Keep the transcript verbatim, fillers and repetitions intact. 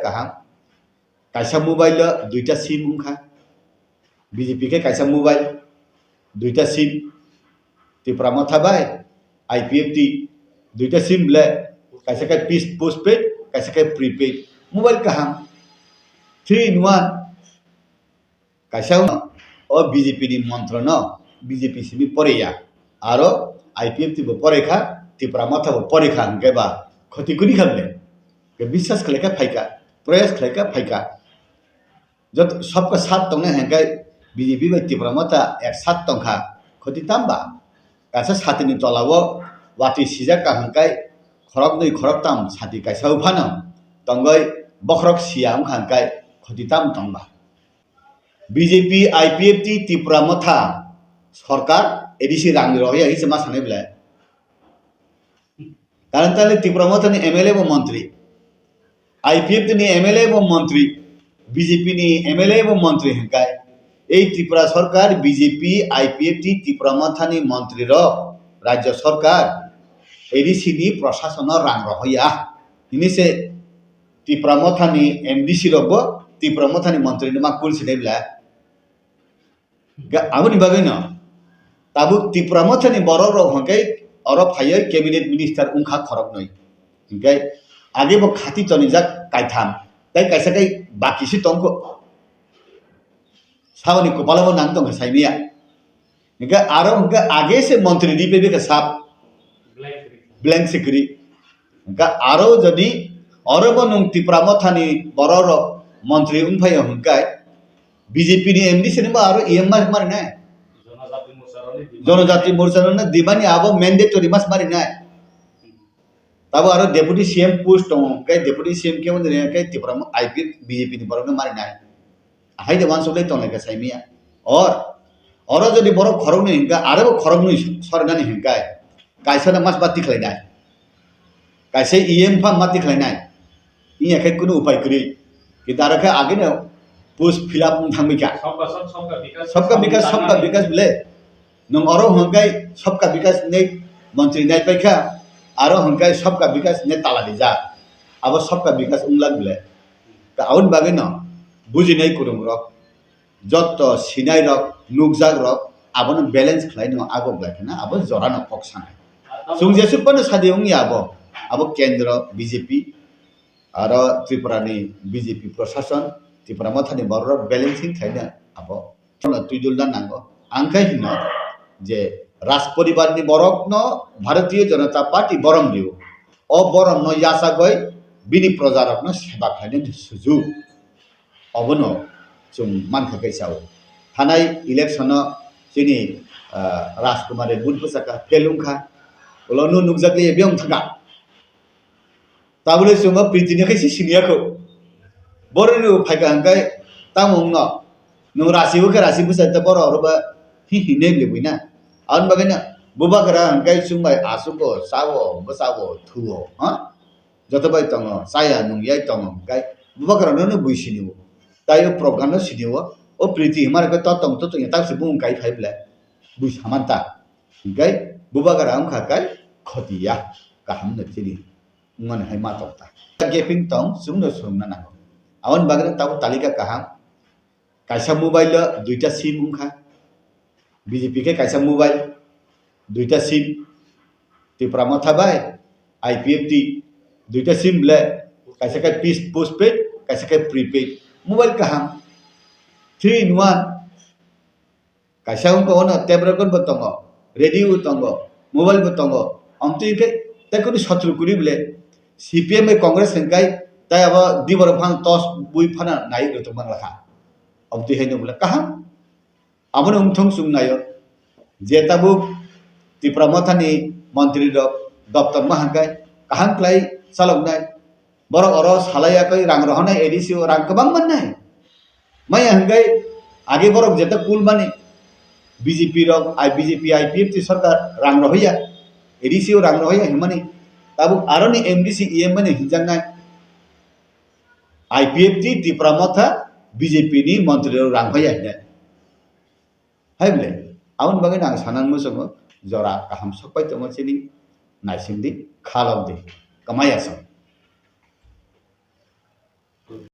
Kaham. Kaisa mobile o duita sim wngkha. B J P khe kaisa mobile, duita sim. Tipra Motha bai I P F T duita sim le, kaisa khe pis-, postpaid, kaisa khe prepaid. Mobile kaham. Three in one. Kaisa o B J P ni montro no B J P simi pore ya. Aro I P F T bo pore kha, Tipra Motha bo pore kha hwnkhe ba khoti kuni kha bele. Ke biswas khlai kha phai kha, proyas khlai kha phai kha. Jot sabka sat tongnai hwnkhe B J P bai Tipra Motha ek sat tong kha, khoti tam ba? Kaisa satini tola o watwi sijak kha hwnkhe khoroknwi khoroktam sati kaisa o phano tongwi bokhorok siya wngkha hwnkhe khoti tam tong ba? B J P, I P F T, Tipra Motha sorkar A D C rang rohya hinwi se ma sanai belai. Karon tale Tipra Motha ni M L A bo montri, I P F T ni M L A bo montri, B J P ni M L A bo montri hwnkhe ei Tripura sorkar B J P, I P F T, Tipra Motha ni montri rok rajya sorkar A D C ni prosason no rang rohya hinwi se Tipra Motha ni M D C rok bo Tipra Motha ni montri ni ma kul sinai belai. Ga-, aboni bagwi no tabuk Tipra Motha ni borok rok hwnkhe oro phaiwi cabinet minister wngkha khoroknwi. Hwnkhe age bo khati tonijak kaitham, tei kaisa khe baki se tongkho. Saboni kopalo bo nang tongkha saimanya. Hwnkhe aro hwnkhe age se montri di pebe khe sap. Blank secretary. Hwnkhe aro jodi oro bo nwng Tipra Motha ni borok rok montri wngphai ya hwnkhe B J P ni M D C ni bo aro E M mas mari nai. Jonojati Morcha rok ni demand. Jonojati Morcha rok ni demand ni abo mandatory mas mari nai. Tabo aro deputy C M post tongo, hwnkhe deputy C M khe wngwi hwnkhe Tipra mo-, I P F B J P ni borok no mari nai. Hai de wansuk lai tong lai kha saimanya. Or, oro jodi borok khoroknwi hwnkhe, aro bo khoroknwi sorinani hwnkhe, kaisa no mas ma tikhlai nai. Kaisa E M pha ma tikhlai nai. Wngya khe kunu upai kwrwi. Kintu aro khe agini post fill up wng thangwi kha. Sabka Sath, Sabka Vikas, Sabka Vikas, Sabka Vikas bole. Nwng oro hwnkhe Sabka Vikas hinwi montri nai paikha, aro hwnkhe Sabka Vikas hinwi tala rijak. Abo Sabka Vikas wngla bole. Ka aboni bagwi no bujinai kwrwng rok, jotto sinai rok, nukjak rok, abono balance khlai no agok lai kheno abo jora no kok sanai. Chwng jesuk phano sadi wngya abo, abo kendro B J P, aro Tripura ni B J P prosason, Tipra Motha ni borok rok balancing khlai no abo. Bono twidulna nango. Ang khe hino je Raj poribar ni borok no Bharatiya Janata Party borom rio. O borom no yachagwi bini proja rok no seba khlainani sujuk. Obono chwng mankha khe sao. Thanai election no chini, ah, Raj Kumar Reang vote bwsakha, fail wngkha. Ulo no nukjakliya biyong thangkha. Tabole chwngno priti ni khe si siniya kho. Borok ni bo phaikha hwnkhe tamo wngno. Nwng rasi bo khe rasi bwsai ta borok oro ba hi hi ne lebwi na. Aboni bagwi no bubagra hwnkhe chwng bai aswk o, cha o, bwsa o, thu o, ha? Joto bai tongo, chaya nung yai tongo hwnkhe bubagra no no bui sini o. Tai o program no sini o. O priti hwnma rok khe to tong to tong ya tak se bumung kai phai ble. Bui saman ta. Hwnkhe bubagra wngkha kai khoti ya, kaham no chini wngmani hai ma tong ta. Gaping tong, chwngno swrwngna nango. Aboni bagwi no tabuk talika kaham. Kaisa mobile o duita sim wngkha. B J P khe kaisa mobile, duita sim. Tipra Motha bai I P F T, duita sim ble. Kaisa khe pis-, postpaid, kaisa khe prepaid. Mobile kaham. Three in one. Kaisa wngkha ono tape record bo tongo, radio bo tongo, mobile bo tongo. Amtwi khe tei kunu sotro kwrwi bole C P M bai Congress hwnkhe tei abo di borok phano tos bui phano nai rwtwk mang lakha. Amtwi haino bole kaham. Abono wngthong chwng naio je tabuk Tipra Motha ni montri rok doptor ma hwnkhe kaham khlai chaloknai. Borok oro salai yakwi rang rohornai A D C o rang kwbang mannai. Maya hwnkhe age borok jeta kul mani B J P rok, I, B J P, I P F T sorkar rang rohorya, A D C o rang rohorya hinmani. Tabuk aroni M D C E M mani hinjaknai I P F T Tipra Motha B J P ni montri rok rang hoya hinai. Hai bole, aboni bagwi no ang sanang muchungo jora kaham sokpai tongo chini naisingdi, khalokdi, kwmaya chwng.